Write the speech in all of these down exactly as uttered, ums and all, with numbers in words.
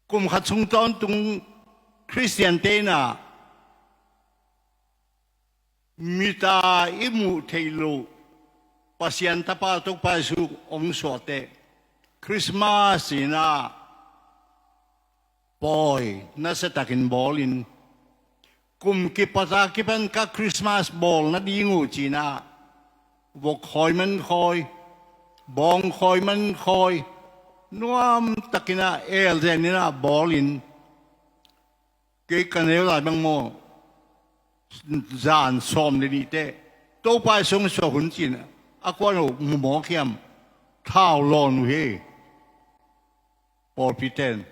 Kum khat sung tawntung Khristian te in ah, mit a i muh theih loh Pasian Tapa Topa Jesu hong suah teh, Christmas in ah pawi nasiatakin bawlin, kum kipat a kipan ka Christmas bawl nading uh ci-in ah, vok khawi man khawi, bawng khawi man khawi, nuamtakin ah elzen in ah bawlin, kei ka neu lai bang maw, zan sawm le nih teh Topa Jesu hong suah hun ci-in a kuan uh mu mawk hiam? Thau lawn uh hi. Pawlpi ten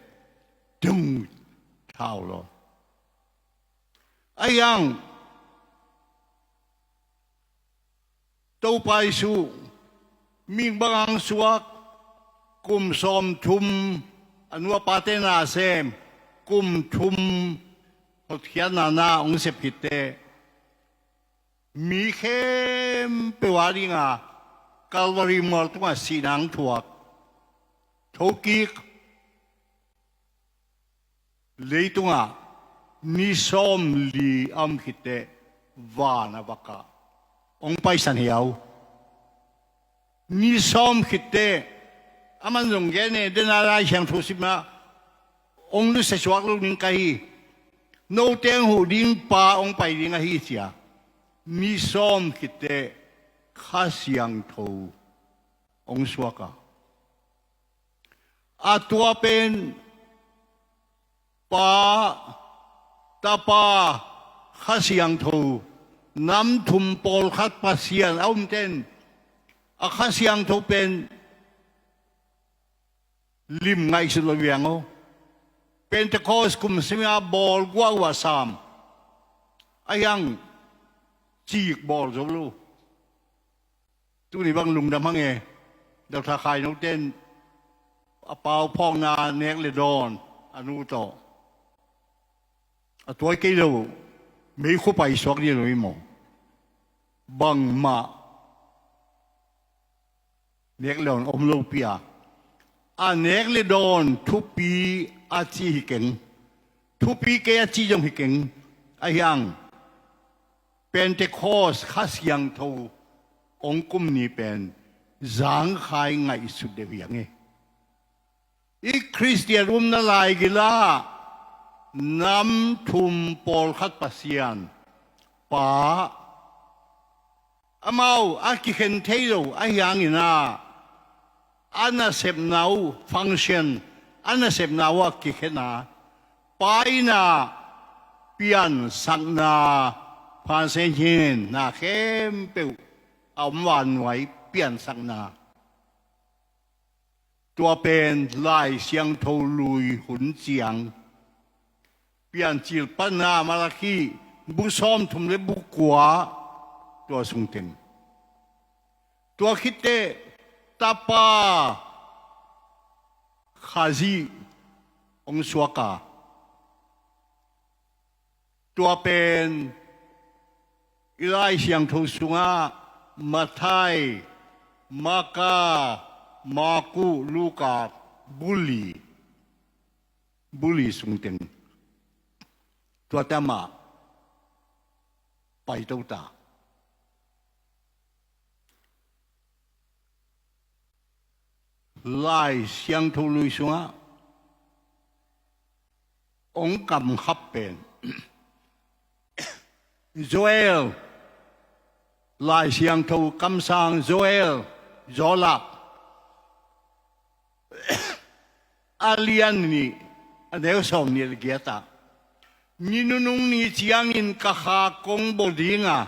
tung thau lawn. Ahi hang Topa Jesu mihing bang hong suak, kum sawmthum a nu a pate na sem, kum thum hotkhiatna na hong sep khit teh, mi khempeuh a ding a Calvary mual tungah sihna hong thuak, thokik, leitungah ni sawmli a om khit teh van a va kah, hong paisan hiau. Ni sawm khit teh, aman zong gen e, den a Lai Siangtho sim ah, hong nusia suak lo ding ka hi, note hong huh ding pa hong pai ding ahi ci-a. Ni sawm khit teh Kha Siangtho hong suak a, a tua pen Pa, Tapa, Kha Siangtho, nam thum pawlkhat Pasian a om ten, a Kha Siangtho pen lim ngaihsut lo viang aw. Pentecost kum sim a bawl guahguah sam, ahi hang cik bawl zo lo. Tuni bang lungdam hang e, Doctor Khai note in a pau phawkna nek le dawn a nu tawh, a tuai kei lo, meikhu paisuak ni lo i maw? Bangmah nek le dawn om lo pi a, a nek le dawn thupi a ci hi keng, thupi kei a ci zong hi keng. Ahi hang Pentecost Kha Siangtho hong kum ni pen zangkhai ngaihsut deuh hi hang e. I Khristian umna laigil ah nam thum pawlkhat Pasian, Pa, amau a kikhen thei lo ahi hangin ah, a nasepna uh, function, a nasepna uh a kikhen a, Pa in ah piansakna, phansenhinna khempeuh a om vannuai piansakna. Tua pen Lai Siangtho Lui hun ciang, Piancil panna Malakhi bu sawmthum le bu kua, tua sung teng. Tua khit teh Tapa Khazih hong suak a, tua pen i Lai Siangtho sungah Matthai, Marka, Marku, Luka, bu li, bu li sung teng. Tua teh amah paito ta. Lai Siangtho Lui sungah hong kamkhap pen Joel, Lai Siangtho kamsang Joel, Joel a lian nih, a neu sawm nih le giat ah, ni nunung ni ciangin ka kha kong bawl ding a,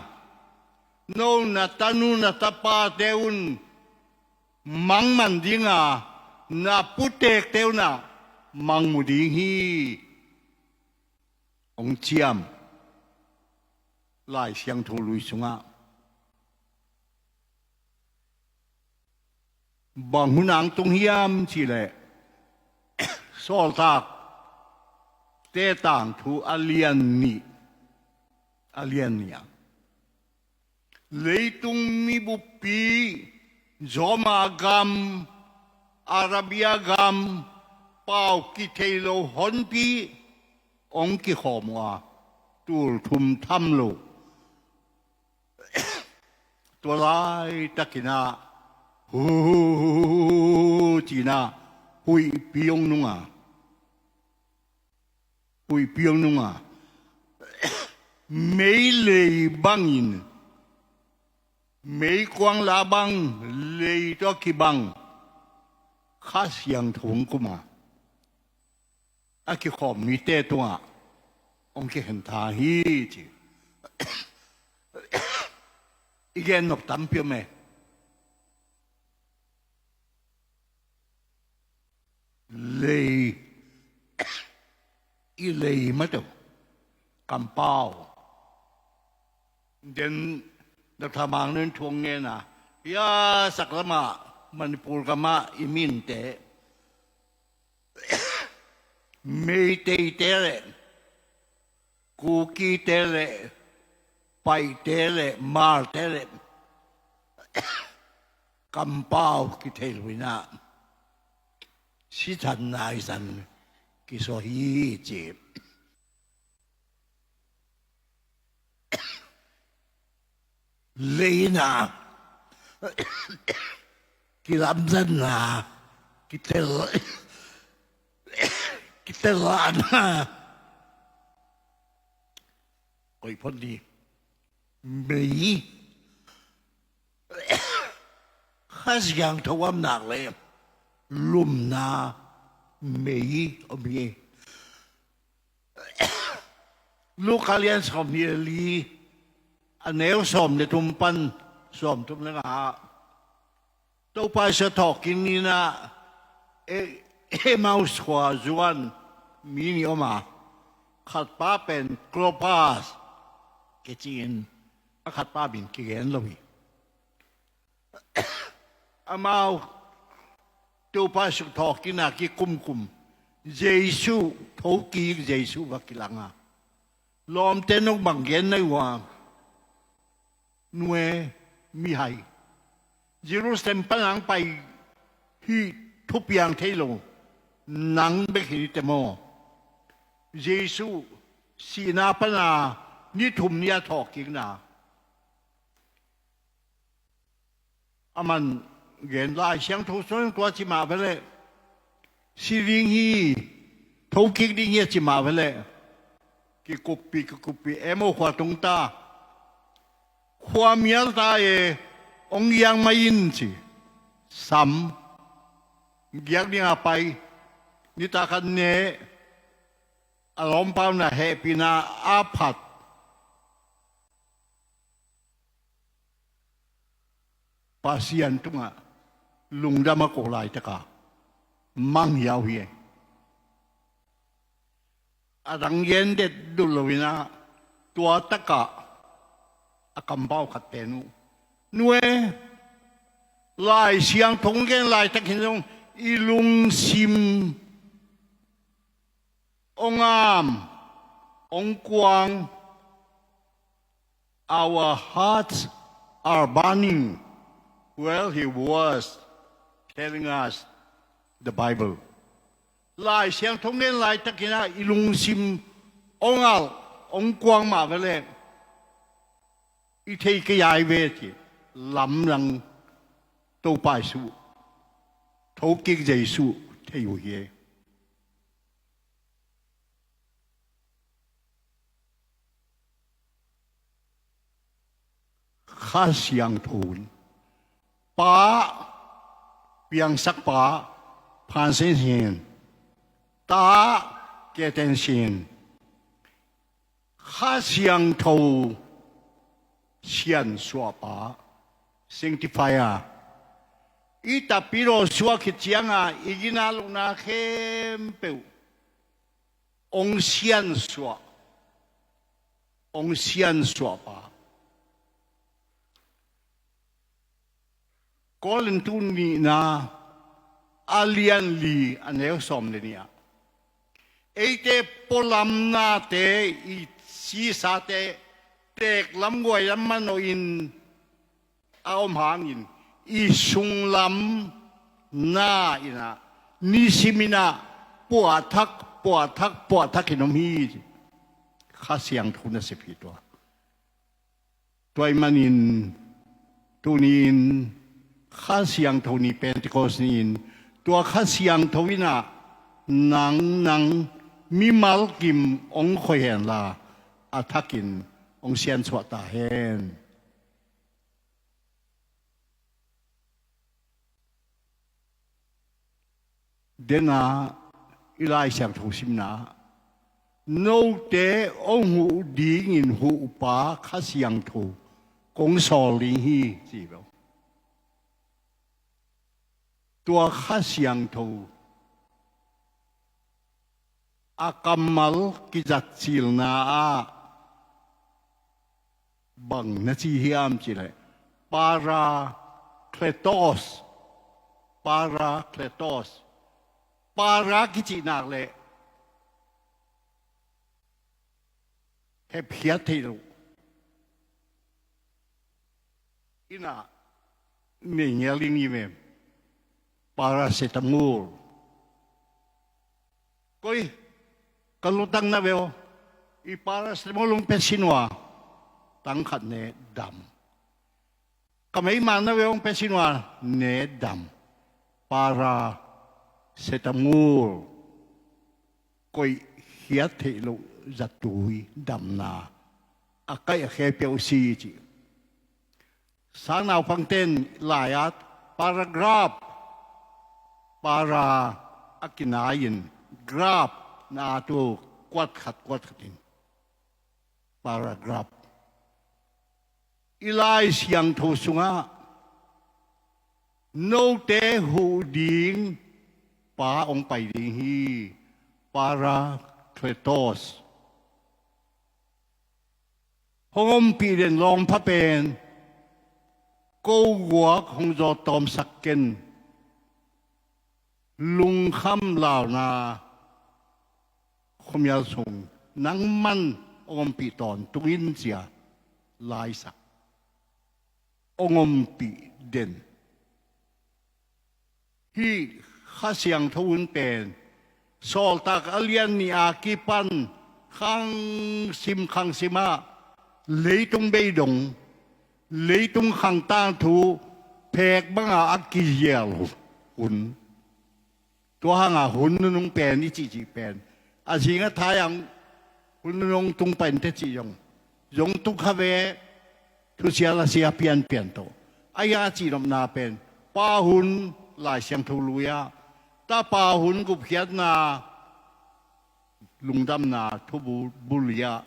no na tanu na tapate un mang man ding a, na putekte un ah mang mu ding hi, hong ciam. Lai Siangtho Lui sungah bang hun ah hong tung hiam cih leh, Sawltakte Tangthu a lian nih, a lian nih ah, leitung mi buppi, Roma gam, Arabia gam, pau kithei lo honpi hong kikhawm uh a, tul thum tham lo. Tua laitakin ah, hu, ci-in ah, huihpi hong nung a, huihpi hong nung a, meilei bangin, meikuang la bang, lei tawh kibang Kha Siangtho hong kum a, a kikhawm mite tungah hong kikhen ta hi, ci. I gen nop tampi om e. Lei, i lei mah tawh, kampau. Den, Doctor Mang Nun thu hong ngen a, hia saklam ah, Manipur gam ah i minte, Meiteite le Kukite le Paite le Hmarte le kampau kithei lo-in ah, sithan naisan kisuah hi, ci. Leina, kilamdanna, kitel, kitelna, koih phot ni, mei, Kha Siangtho om nak leh lumna mei om hi. Luka lian sawmnih le li, a neu sawm le thum pan sawmthum le nga ah, Topa Jesu thawhkik ni-in ah, E-, Emmaus khua zuan mi nih om a, khatpa pen Klopas kici-in, a khatpa min kigen lo hi. Amau Topa Jesu thawhkikna kikumkum, Jesu, thokik Jesu va kilang a, lawmte nong bang gen na hi uh a, nu e, mihai, Jerusalem pan hong pai hi, thupiang thei lo, nang bek hi teh maw? Jesu sihna pan a ni thum ni a thawhkikna. Aman gen Lai Siangtho sung tua ci mah ve leh, si ding hi, thokik ding hi a ci mah ve leh, kikuppi, kikuppi, Emmaus khua tung ta, khua mial ta e, hong giak mai in ci. Sam, giak ding a pai, nitak khat ne, a lawmpa in a hehpihna a phat, Pasian tungah lungdam a ko laitak a, mang hiau hi e. A dang gen det dul lo-in ah, tua tak ah a kampau khat pen uh, nu e, Lai Siangtho hong gen laitak hi zong, i lungsim hong am, hong kuang, our hearts are burning while he was telling us the Bible. Lai Siangtho hong gen laitakin ah i lungsim hong alh, hong kuang mah ve leh, i thei kei a hi ve ci, lamdang Topa Jesu, thokik Jesu thei uh hi. Kha Siangtho in, Pa, piangsak Pa, Phansin Sin, Ta, Keten Sin, Kha Siangtho, siansuahpa, sanctifier. I tapidaw suah khit ciangin i gina lohna khempeuh hong siansuah, hong siansuahpa. Korin tu nihna a lian li a neu sawm le nih ah, eite pualamnate, i sisate teek lam guai lam manawhin a om hangin, i sunglam na in ah, nisim in ah puahthak, puahthak, puahthak in om hi. Kha Siangtho nasep hi tua. Tua ahih manin tuni-in Kha Siangtho ni, Pentecost ni-in, tua Kha Siangtho in ah nang, nang mimal kim hong khoi henla, a thakin hong siansuah ta hen. Dena i Lai Siangtho simna, note hong huh dingin huhpa Kha Siangtho kong sawl ding hi, ci bel. Tua Kha Siangtho a kammal kizatcilna ah bang na ci hiam cih leh, Parakletos, Parakletos. Para kicih nak leh hepkhiat theih loh. Inn ah nei ngial ding hi mem. Paracetamol. Koi, ka lutang na ve aw. I paracetamol hong pia sin ua. Tang khat ne dam. Ka meiman na ve aw, hong pia sin ua, ne dam. Paracetamol. Koih khiat theih loh zatui damna a kaih a khe pia uh si ci. Sang naupangten lai-at paragraph, para a kinai-in graph na at uh, kuat khat kuat khat in. Paragraph. I Lai Siangtho sungah note huh ding pa hong pai ding hi. Parakletos. Hong ompih den lawmpha pen, ko guak hong zawt tawmsak ken. Lungkham launa khuamial sung nangman hong ompih tawntung in ci-a laisak. Hong ompih den. Hih Kha Siangtho hun pen Sawltak a lian nih a kipan khangsim khangsim ah leitung beidong, leitung khang tangthu phek banga a kizial hun. Tua hanga hun nunung pen i cihcih pen a zing a thai ang hun nunung tung pen teh cih zong, zong tuk kha ve. Thusia lasia pianpian tawh a ia cihnopna pen pa hun Lai Siangtho lui-ah, tapa hun gupkhiatna, lungdamna thubul bul-ah,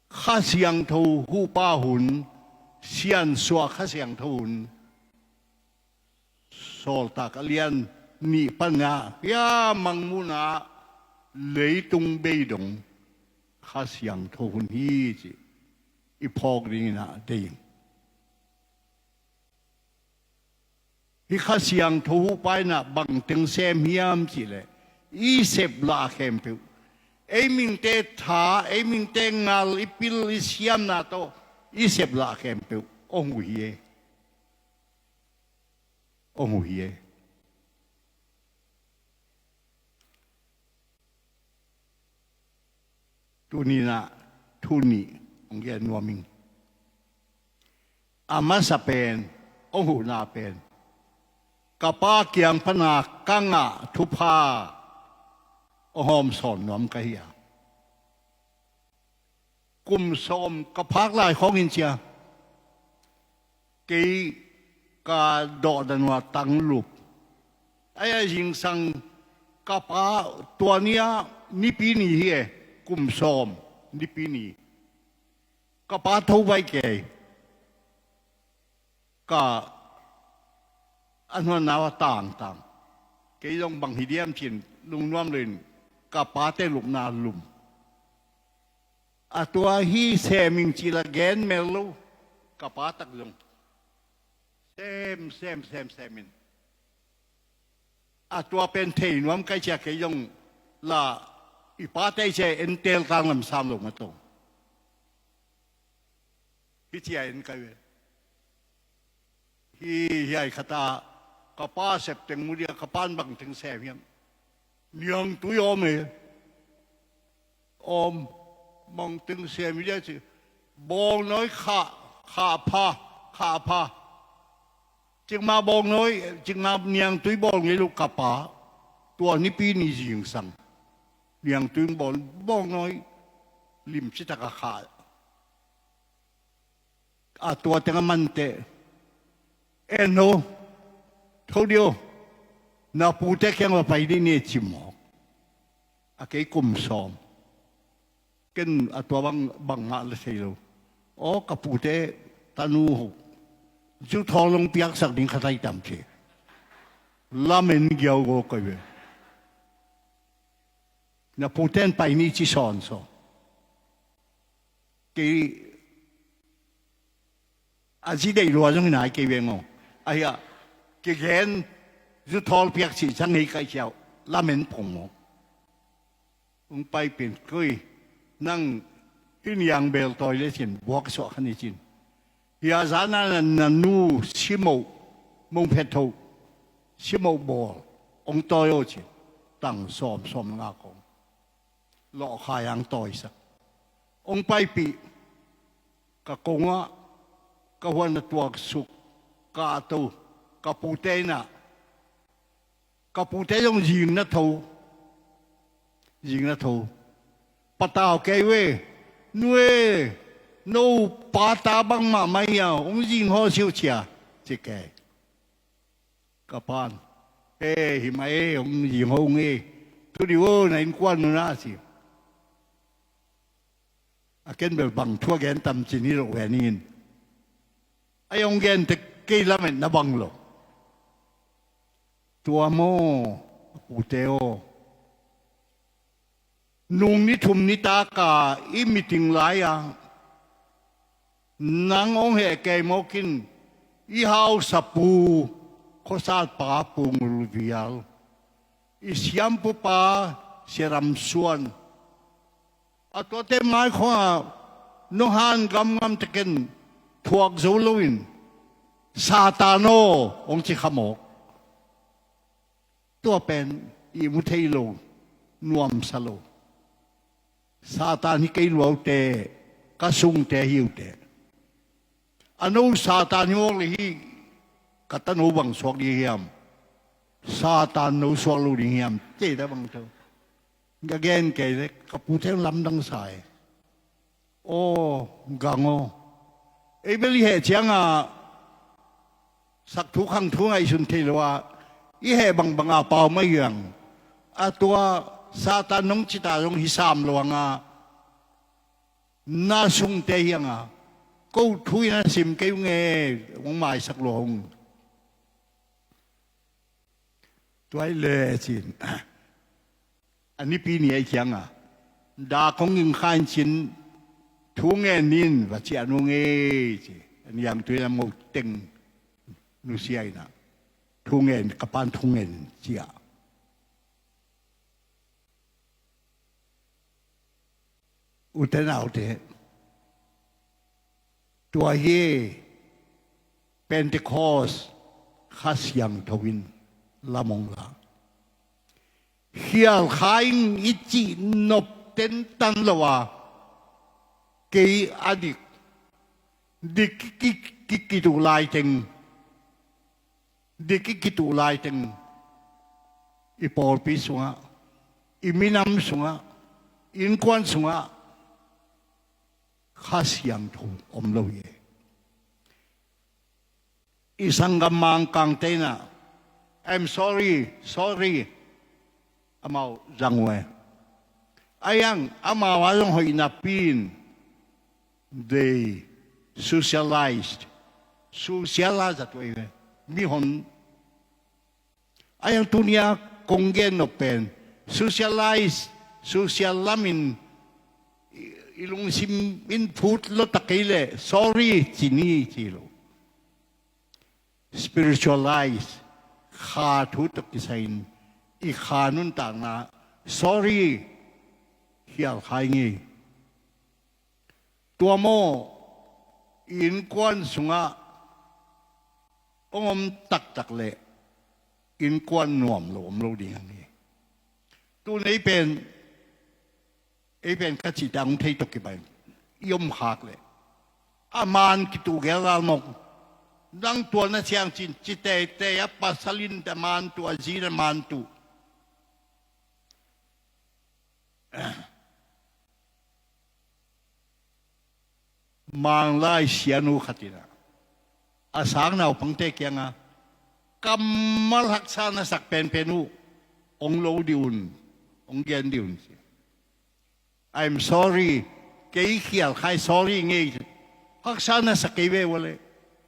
Kha Siangtho huhpa hun, siansuah Kha Siangtho hun, Sawltak a lian nih panah hia mangmuhna leitung beidong Kha Siangtho hun hi ci i phawk dingin ah dei ing. Hih Kha Siangtho huhpa in ah bangteng sem hiam cihleh, i sep lah khempeuh, ei mingte tha, ei mingte ngal, i pil i siamna tawh i sep lah khempeuh hong huh hi e. Hong huh hi e. Tuni-in ah thu nih hong gen nuam ing. A masa pen, hong huhna pen, ka Pa kiang pana ka ngah thupha hong hawmsawn nuam ka hi a. Kum sawm ka phak lai khawngin cia, kei ka dawhdan uh a tanglup. Ai a zingsang ka pa, tua ni-ah Nipi ni hi e, kum sawm Nipi ni. Ka pa tho vai kei. Ka a hnuan nau a tangtang. Kei zong bang hi diam cin lungnuam loin ka pate lupna lum. A tua hi sem ing cih la gen mel lo. Ka pa tak zong sem, sem, sem, sem in. A tua pen thei nuam kai cia kei zong la i pate cia entel tang lam sam lo ma tong. Hi cia en kai ve. Hi, hiai khata ka pa sep teng mu dia, ka pan bang teng sem hiam. Niangtui om e. Om. Mangteng sem hi dia ci. Bawngnawi khah, khah pha, khah pha. Cikmah bawngnawi, cikmah niangtui bawl ngei lo ka pa. Tua nipi ni zingsang niangtui bawl, bawngnawi limci taka khah. A tua teng a mante, en no, tho dio, na pute kiang va pai dih ni ci mawk. A kei kum sawm. Ken a tua bang, bangmah la thei lo. Aw, ka pute tanu ho, zu thawl hong piaksak ding kha thei tam ci. Lamen giau go koi ve. Na pute in pai ni ci sawn saw. Kei a zi deih lua zong hi nai kei veng aw. Ahi a, kigen, zu thawl piak cih cang hei kaih ciau, lamen phung maw. Hong paipin, koi, nang hih niang bel tawi le cin, buak suah khan hi cin. Hia zana na, na nu simoh, mong phet tho, simoh bawl, hong tawi aw cin, tang sawm, sawm nga kong. Lawhkhai ang tawisak. Hong paipih, ka kongah, ka huan a tuaksuk, ka ato, ka pute inah, ka pute zong zing na tho, zing na tho. Patau kei ve, nu e, no pata bangmah mai a, hong zing haw siu cia, ci kei. Ka pan, e, hi mah e, hong zing hong e, thu dih o, na innkuan nunah si. A ken bel bang thu a gen tam cin hi lo ve ning in. A hong gen tek kei lamet na bang lo. Tua maw, a pute aw. Nung ni thum ni taka i meeting lai-a nang hong heh kei mawk in, i hausapu khuasatpa Pu Ngulvial, i siampupa Sia Ram Suan, a tuate mai khawngah nong han gamgam teken thuak zo loin, Satan aw, hong ci kha mawk. Tua pen ihmu thei lo, nuamsa lo. Satan hi kei luaute, ka sungte hi uhte. A no Satan hi mawk le hi, ka tano bang suak ding hiam? Satan no suak lo ding hiam? Tei da bang tho. Ka gen kei le, ka pute lamdang sa e. Aw, gang aw. Ei bel i heh ciangah sak thu khang thu ngaihsun thei lo a, i heh bangbang a pau mai hiang. A tua Satan nong cita zong hi sam lo hanga, na sungte hianga, ko thu in a sim kei unge, hong maisak lo hong. Tua i le cin. A nipi ni a i cianga, dak hong ging kha in cin, thu ngen in va ciah nung e ci. A niangtui lam ngo teng nusia inah, thu ngen, ka pan thu ngen ciah. Ute naute, tua hi Pentecost Kha Siangtho in lamong la. Khial kha ing i cih nop tentan lo a, kei a dik, dik ki, ki, ki, kituh laiteng, dik i kituh laiteng, i pawlpi sungah, i minam sungah, innkuan sungah Kha Siangtho om lo hi. I sanggam Mangkangte inah, I'm sorry, sorry, amau zang uh e. A hiang amau a zong hoih napi in, they socialized, socialize a tuai ve. Mihon a hiang tunia kong gen nop pen, socialize, social lamin i, i lungsim in phut lo ta kei leh sorry ci ni ci lo. Spiritualize, kha thu tawh kisai in i kha nuntakna, sorry, khial khai ngei. Tua maw, i innkuan sungah hong om taktak leh innkuan nuam lo om lo ding hi. Tun ei pen, ei pen ka cih teh hong thei tawh kibai. I om khak leh a man kituh gel lalmawk. Nang tua na ciang cin ci teitei a, pasal in a man tuh, a zi in a man tuh. Manglai sianu khat in ah, a sang naupangte kiangah, kammal haksa na sak penpen uh hong lo dih un, hong gen dih un, ci. "I'm sorry, kei khial khai, sorry ngei. Haksa na sak kei ve uh a leh,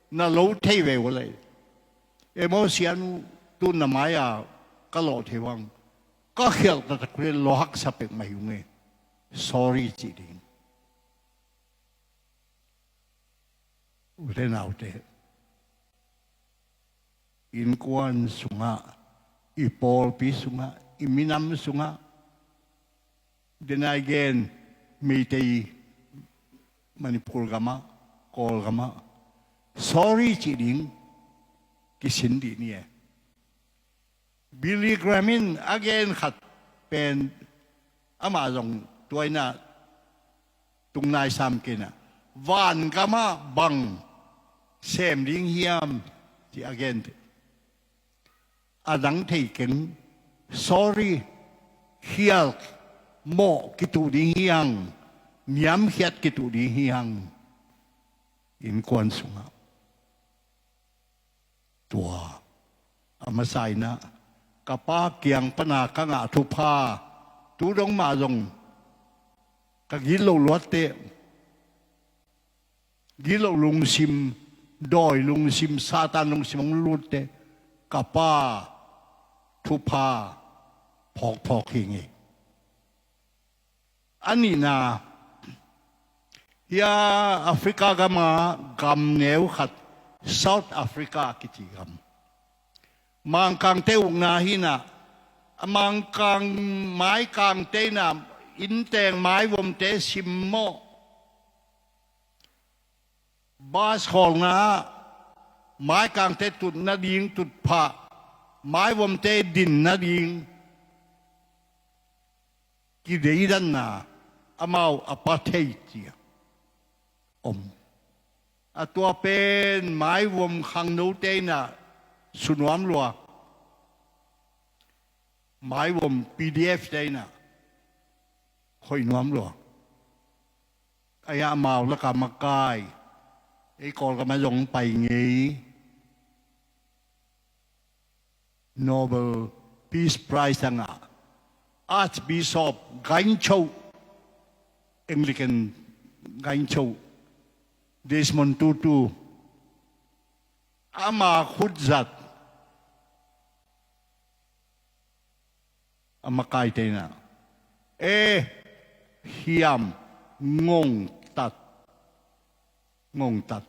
na lo thei ve uh a leh." "Emaw sianu, tun na mai-a ka lawh thei vang, ka khial taktak uh leh lawh haksa pek mah hi ung e. Sorry," cih ding. Ute naute, innkuan sungah, i pawlpi sungah, i minam sungah, den a i gen, Meitei, Manipur gamah, Kawlgamah, sorry cih ding kisin dih ni e. Billy Graham in a gen khat pen, amah zong tua in ah tungnai sam kei in ah, vangamah bang sem ding hiam, ci a gen. A dang thei keng, sorry, khial mawh kituh ding hi hang, niamkhiat kituh ding hi hang, innkuan sungah. Tua a masa in ah, ka pa kiang pana ka ngah thupha, tu dong mah zong ka gitloh luatteh, gitloh lungsim, dawi lungsim, Satan lungsim hong lutteh, ka pa thupha phawkphawk hi ing e. A nihna, hia Africa gama gam neu khat, South Africa kici gam, Mangkangte ukna hi in ah, a Mangkang maikangte in ah, innteng maivomte simmawh, bus khawlna ah maikangte tut nading tutphah, maivomte din nading kideidanna, amau apartheid ci-a om. A tua pen maivom khangnote in ah su nuam lua, maivom P D F te in ah khoih nuam lua. Ahi a, amau lakah makai, ei Kawlgam ah zong pai ngei, Nobel Peace Prize a ngah Archbishop Gaincho, Anglican Gaincho, Desmond Tutu, ama khutzat, a makaite in ah, e, hiam, ngongtat, ngongtat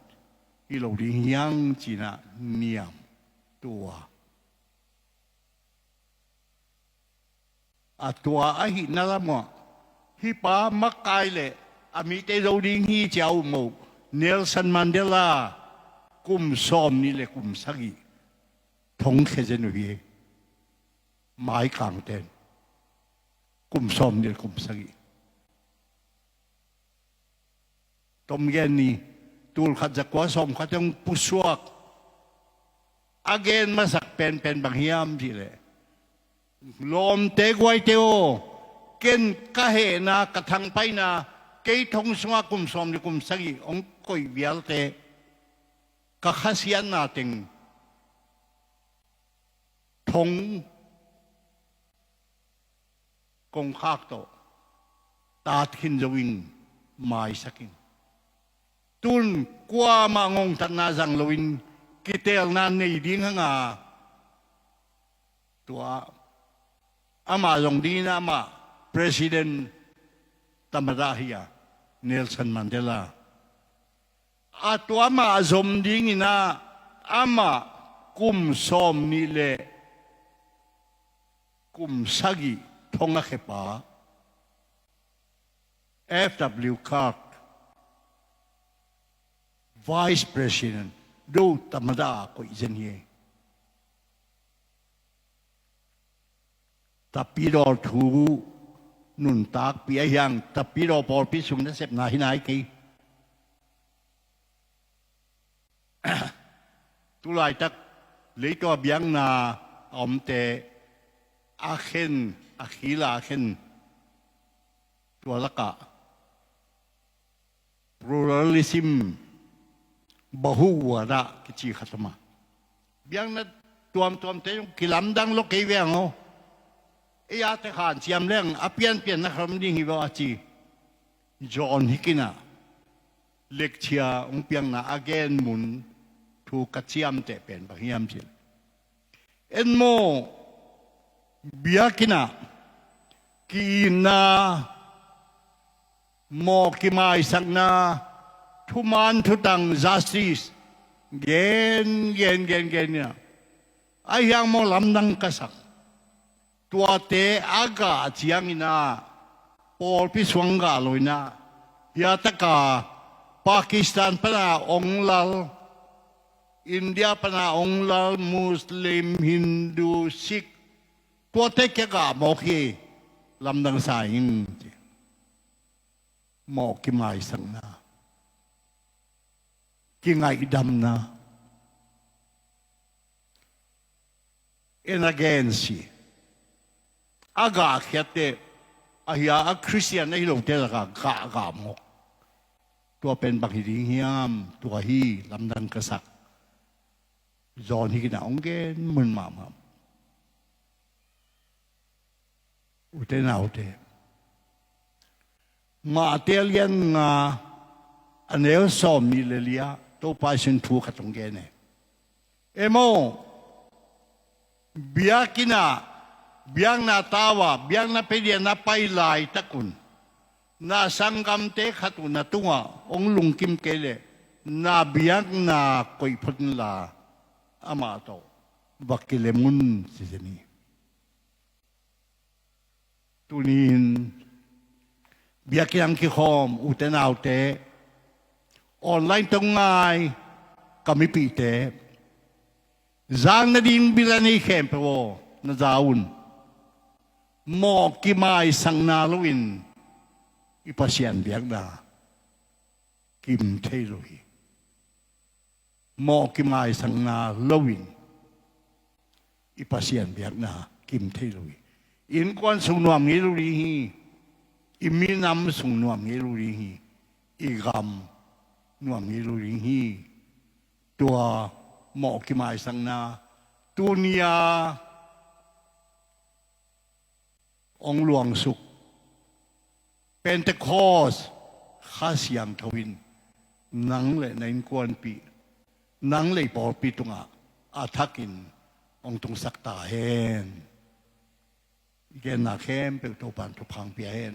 hi lo ding hi hang, ci-in ah niam tua. A tua ahihna lam uah, hih pa makai leh a mite zo ding hi ci-a um uh Nelson Mandela kum sawmnih le kum sagih thongkhia zen uh hi. Maikangten kum sawmnih le kum sagih. Tom gen ni, tul khat za kua sawm khat hong pusuak a gen masak penpen bang hiam cih leh, lawmte guaite aw, ken ka hehna, ka thangpaihna, kei thong sungah kum sawmnih kum sagih hong koih vialte, ka khasiatna teng thong kongkhak tawh tat khin zo ing, maisak ing. Tun kuamah ngongtatna zang loin kiteelna nei ding hang a, tua amah zong dingin amah President tamada hi a, Nelson Mandela. A tua amah zom dingin ah, amah kum sawmnih le kum sagih thong a khia pa F W Clark, Vice President, do tamada a koih zen hi. Tapidaw thu nuntakpih ahi hang, Tapidaw pawlpi sung nasepna hi nai kei. Tulaitak leitung a biakna a omte a khen, a khila a khen, tua lakah pluralism, bahuwada kici khat om a, biakna tuamtuamte zong kilamdang lo kei veng aw. Ei a te khan ciam leng a pianpianna khat om ding hi veh a ci. John Hick in ah lekcia hong piakna a gen mun thu ka ciamteh pen bang hiam cih leh, en maw, biakinn ah ki-itna, mawh kimaisakna, thuman thutang, justice, gen gen gen gen in ah, ahi hang maw, lamdang ka sak. Tuate a gah ciangin ah, pawlpi sung gah lo in ah, hia taka Pakistan pana hong lal, India pana hong lal, Muslim, Hindu, Sikh, tuate kia gah mawk hi, lamdang sa ing. Mawh kimaisakna, kingaihdamna, en a gen si, a gah khiatte, ahi a, a Khristian ahi lote lakah gah gah mawk. Tua pen bang hi ding hiam? Tua hi lamdang ka sak. John Hick in ah hong gen mun mahmah. Ute naute, Matthai a lian nga, a neu sawmnih le li ah Topa Jesuh in thu khat hong gen e. Em aw, biakinn ah, biakna tau ah, biakna pedian na pai laitak un, na sanggamte khat uh na tungah hong lungkim kei leh, na biakna koih phot inla, amah tawh va kilem un, ci zen hi. Tuni-in biakinn ah kikhawm ute naute, online tawh ngai ka mipihte, zak nading bil a nei khempeuh aw, na za un. Mawh kimaisakna loin i Pasian biakna kim thei lo hi. Mawh kimaisakna loin i Pasian biakna kim thei lo hi. Innkuan sung nuam ngei lo ding hi. I minam sung nuam ngei lo ding hi. I gam nuam ngei lo ding hi. Tua mawh kimaisakna tuni-a hong luangsuk Pentecost Kha Siangtho in nang le na innkuanpih, nang le i pawlpi tungah a thakin hong tungsak ta hen. I genna khempeuh Topa'n thupha hong pia hen.